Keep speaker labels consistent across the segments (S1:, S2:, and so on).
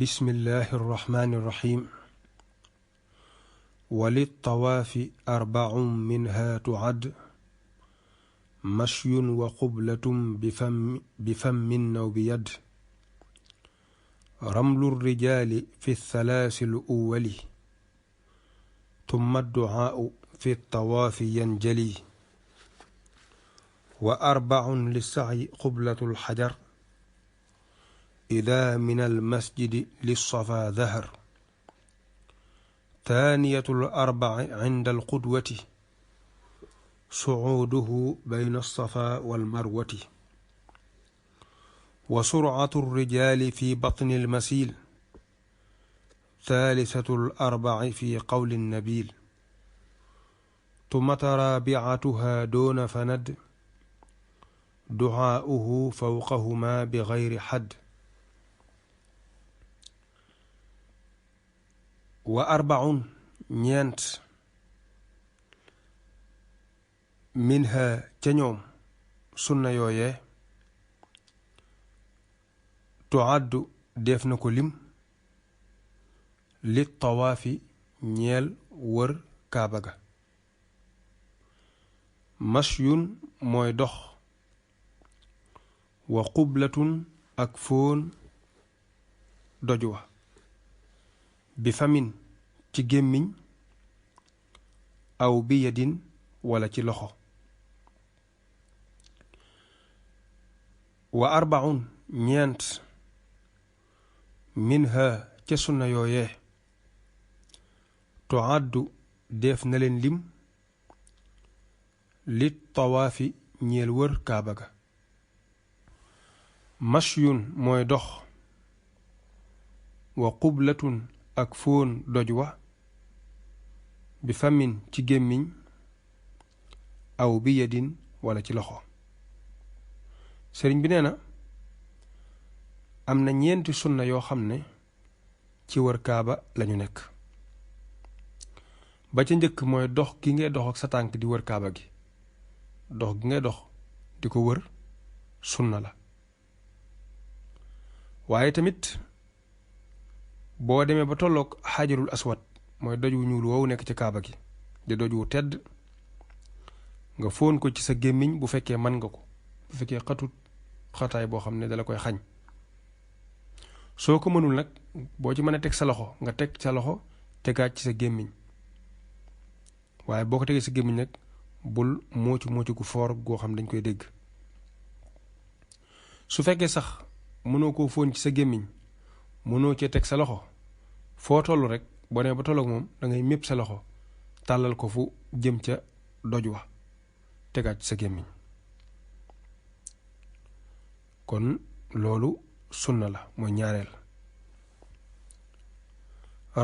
S1: بسم الله الرحمن الرحيم. وللطواف 4 منها تعد مشي وقبلة بفم أو بيد. رمل الرجال في الثلاث الأول ثم الدعاء في الطواف ينجلي. 4 للسعي قبلة الحجر إذا من المسجد للصفا ظهر. ثانية 4 عند القدوة صعوده بين الصفا والمروة. وسرعة الرجال في بطن المسيل. ثالثة 4 في قول النبيل. ثم رابعتها دون فند دعاؤه فوقهما بغير حد. 4 ñeent minha ca ñoom sunna yooyee tuaddu def na ko lim li tawaafi ñeel wër kaaba ga. mashyun mooy dox wa qublatun ak fóon doj wa bi famin ci gémmiñ aw bi yadin wala ci loxo. wa 4 ñeent minha ca sunna yooyee tuaddu def na leen lim li tawaafi ñeel wër kaaba ga. mashyun mooy dox wa qublatun ak fóon doj wa bi famin ci gémmiñ aw bi yadin wala ci loxo. sëriñ bi nee na am na ñeenti sunna yoo xam ne ci wër kaaba lañu nekk. ba ca njëkk mooy dox gi ngay dox ak sa tànk di wër kaaba gi. dox gi ngay dox di ko wër sunna la. waaye tamit boo demee ba tolloog xajarul aswad mooy doj wu ñuul woowu nekk ci kaaba gi di doj wu tedd nga fóon ko ci sa gémmiñ bu fekkee mën nga ko, bu fekkee xatut xataay boo xam ne dala koy xañ. soo ko mënul nag boo ci mën a teg sa loxo nga teg sa loxo tegaat ci sa gémmiñ. waaye boo ko tegee sa gémmiñ nag bul moocu gu foor goo xam dañ koy dégg. su fekkee sax mënoo koo fóon ci sa gémmiñ mënoo cee teg sa loxo, foo toll rek boo nee ba tolloog moom da ngay mépp sa loxo tàllal ko fu jëm ca doj wa tegaat ci sa gémmiñ. kon loolu sunna la mooy ñaareel.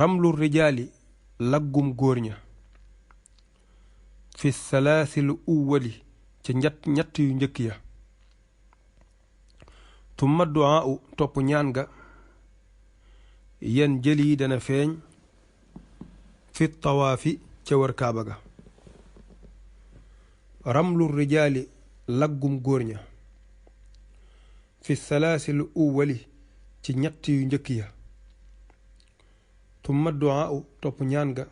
S1: ramlu rijaali laggum góor ña fi salaasil uwali ca ñett yu njëkk ya. tumma duaa topp ñaan ga yen jëli dana feeñ fi tawaafi ca wër kaaba ga. ramlu rijaali laggum góor ña fi salaasil uwali ci ñett yu njëkk ya. tumma duaa topp ñaan ga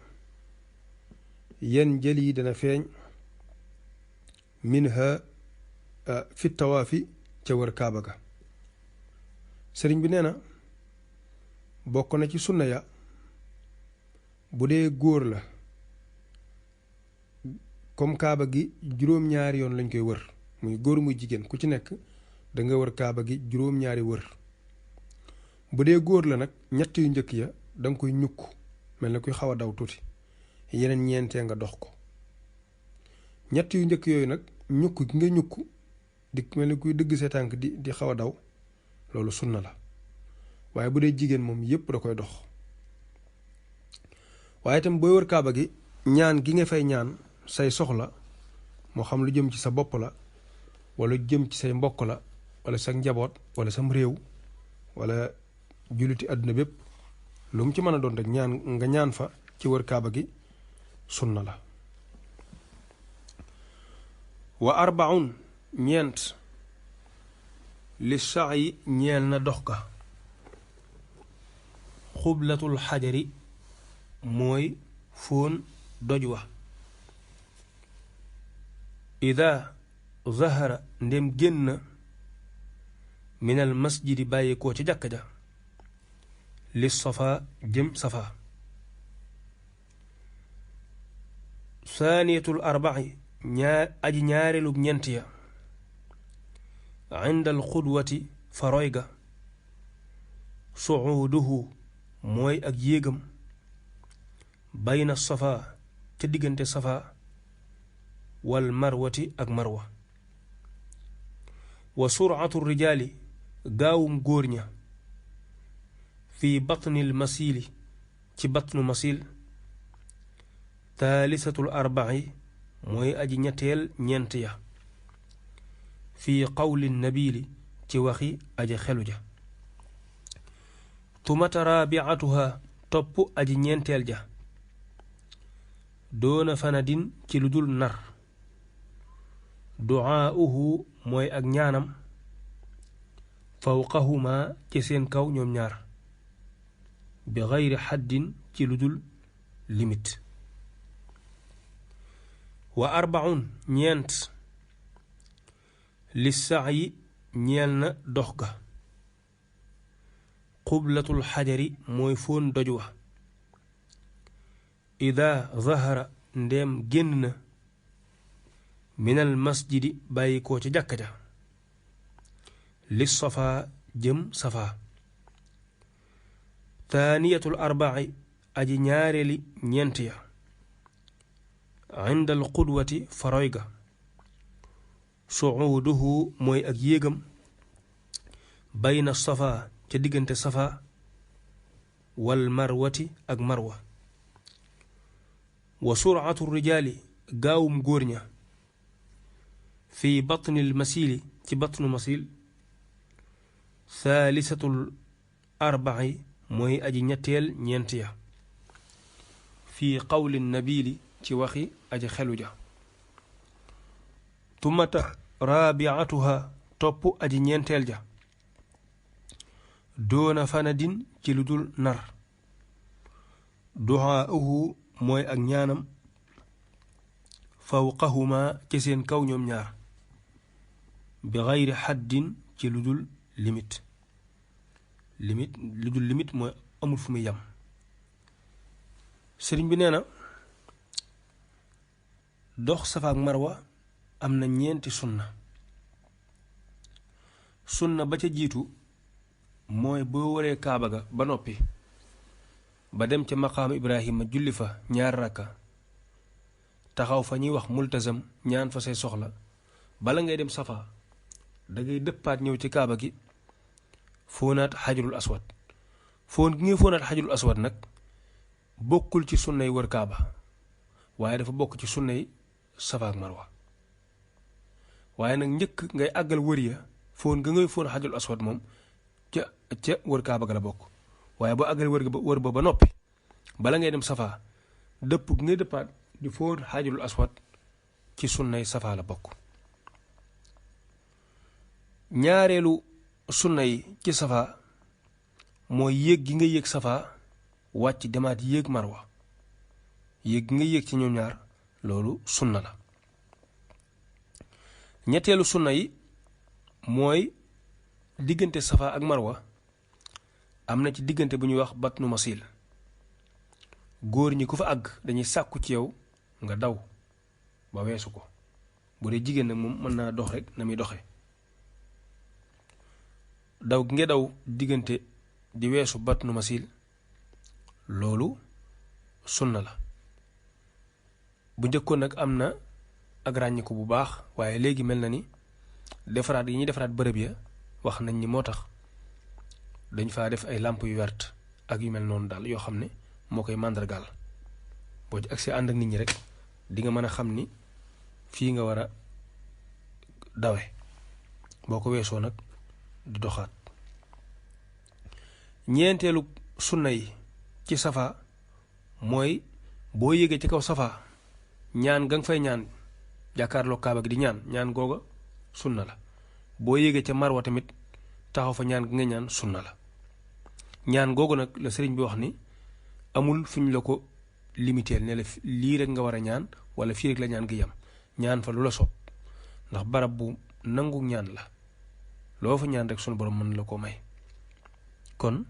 S1: yen jëli dana feeñ minha fi tawaafi ca wër kaaba ga. sëriñ bi nee na bokk na ci sunna ya bu dee góor la comme kaaba gi juróom-ñaari yoon lañ koy wër, muy góor muy jigéen ku ci nekk da nga wër kaaba gi juróom-ñaari wër. bu dee góor la nag ñett yu njëkk ya da nga koy ñukk mel na kuy xaw a daw tuuti, yeneen ñeentee nga dox ko. ñett yu njëkk yooyu nag ñukk gi nga ñukk di mel ni kuy dëgg sa tànk di xaw a daw, loolu sunna la. waaye bu dee jigéen moom yépp da koy dox. waaye itam booy wër kaaba gi ñaan gi nga fay ñaan say soxla, moo xam lu jëm ci sa bopp la wala jëm ci say mbokk la wala sa njaboot wala sam réew wala julliti àdduna bépp, lu mu ci mën a doon rek ñaan nga ñaan fa ci wër kaaba gi sunna la. wa 4 ñeent li sa'i ñeel na dox ka xublatul xajari mooy fóon doj wa ida zahara ndem génn minal masjidi bàyyi koo ci jàkka ja li safa jëm safa saaniyatul arba'i aji ñaareelub ñent ya indal xudwati faroy ga suuduhu mooy ak yéegam bayna safa ca diggante safa wal marwati ak marwa wa suratu rijaali gaawum góor ña fi batnil masili ci batnu masil taalisatul arba'i mooy aji ñetteel ñeent ya fi qawli nabili ci waxi aji xelu ja tumata raabi'atuha topp aji ñeenteel ja doona fanadin ci lu dul nar du'aa'uhu mooy ak ñaanam fawqahuma ci seen kaw ñoom ñaar bi gayri xaddin ci lu dul limite wa arba'un ñeent li sa'yi ñeel na dox ga qublatul xajari mooy fóon doj wa ida zahara ndéem génn na minal masjidi bàyyi koo ci jàkka ja li safa jëm safa taaniyatul arba'i aji ñaareeli ñeent ya indal qudwati faroy ga suuduhu mooy ak yéegam bayna safa ca diggante safa wal marwati ak marwa wa suratu rijaali gaawum góor ña fi batnil masili ci batnu masil thaalisatul arba'i mooy aji ñetteel ñeent ya fi qawli nabili ci waxi aji xelu ja tumata raabi'atuha topp aji ñeenteel ja doona fanadin ci lu dul nar du'aa'uhu mooy ak ñaanam fawqahuma ci seen kaw ñoom ñaar bi gayri xaddin ci lu dul limite lu dul limite mooy amul fu muy yam sëriñ bi nee na dox safa ak marwa am na ñeenti sunna ba ca jiitu mooy boo waree kaaba ga ba noppi ba dem ca maqaamu ibrahima julli fa ñaar rakka taxaw fa ñuy wax multazam ñaan fa say soxla bala ngay dem safa dangay dëppaat ñëw ci kaaba gi fóonaat xajarul aswad fóon gi ngay fóonaat xajarul aswad nag bokkul ci sunnay wër kaaba waaye dafa bokk ci sunnay safa ak marwa waaye nag njëkk ngay àggal wër ya fóon ga ngay fóon xajarul aswad moom ca wër kaaba ga la bokk waaye boo àggal wër ba noppi bala ngay dem safa dëpp gi ngay dëppaat di fóon xajarul aswad ci sunnay safa la bokk ñaareelu sunna yi ci safa mooy yéeg gi nga yéeg safa wàcc demaat yéeg marwa yéeg gi nga yéeg ci ñoom ñaar loolu sunna la ñetteelu sunna yi mooy diggante safa ak marwa am na ci diggante bu ñuy wax batnu masil góor ñi ku fa àgg dañuy sàkku ci yow nga daw ba weesu ko bu dee jigéen nag moom mën naa dox rek na muy doxe daw gi nga daw diggante di weesu batnu masil loolu sunna la bu njëkkoon nag am na ak ràññiku bu baax waaye léegi mel na ni defaraat yi ñuy defaraat bërëb ya wax nañ ni moo tax dañ faa def ay làmp yu wert ak yu mel noonu daal yoo xam ne moo koy màndargaal boo ci agsi ànd ak nit ñi rek di nga mën a xam ni fii nga war a dawe boo ko weesoo nag di doxaat ñeenteelu sunna yi ci safa mooy boo yéegee ci kaw safa ñaan ga nga fay ñaan jàkkaarloo kaaba gi di ñaan googa sunna la boo yéegee ca marwa tamit taxaw fa ñaan gi nga ñaan sunna la ñaan googu nag la sëriñ bi wax ni amul fuñ la ko limiteel ne la lii rek nga war a ñaan wala fii rek la ñaan gi yam ñaan fa lu la sopp ndax barab bu nangu ñaan la loo fa ñaan rek sunu borom mën la ko may kon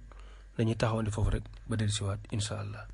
S1: dañuy taxawandi foofu rek ba dellusiwaat incha allah.